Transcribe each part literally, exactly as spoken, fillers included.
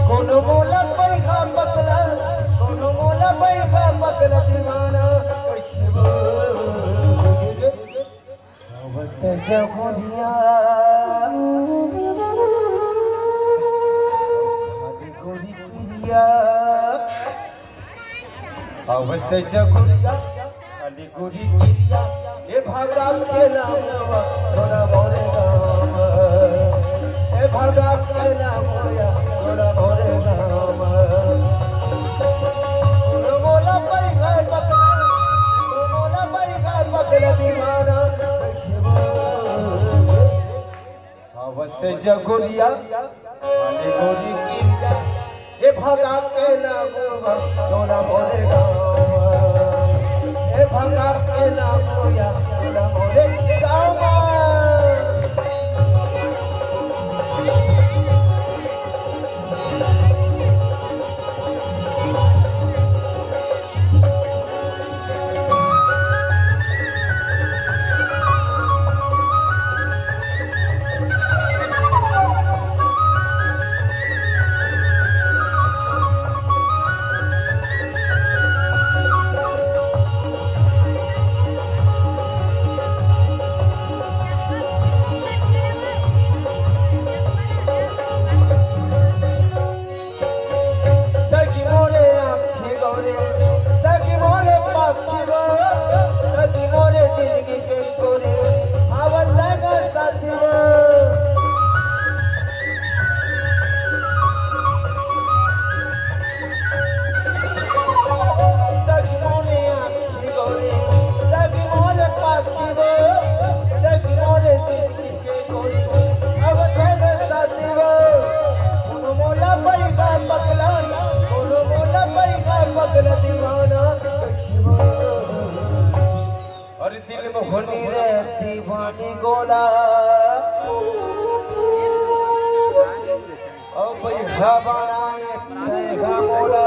कोनो मोला पैगा पकला, कोनो मोला पैगा पकला दीवाना, कैसे बोल? अवत जगुरिया, खाली गोरी किरिया। अवत जगुरिया, खाली गोरी किरिया। ए भागा के लामवा, तोरा मोरे गाम। ए भागा के लामवा, तोरा मोरे गाम। तोर मोला पैगा पकला, तोर मोला पैगा पकला दीवाना। अवत जगुरिया, खाली गोरी किरिया। ए भागा के लामवा, तोरा मोरे गाम। ए भागा के लामवा, तोरा मोरे गाम। सखी मोरे आँखी गौरे, सखी मोरे पाखी गो, सखी मोरे जिंदगी के गोरे, आवत लगा साथी गो। सखी मोरे आँखी गौरे, सखी मोरे पाखी गो, सखी मोरे जिंदगी अरे दिल में होनी रे दीवानी गोला, ओ भैया बनाए तैगा मोला।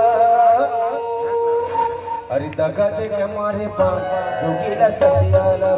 अरे दगा दे के मारे पान, जोगीला ससियाला।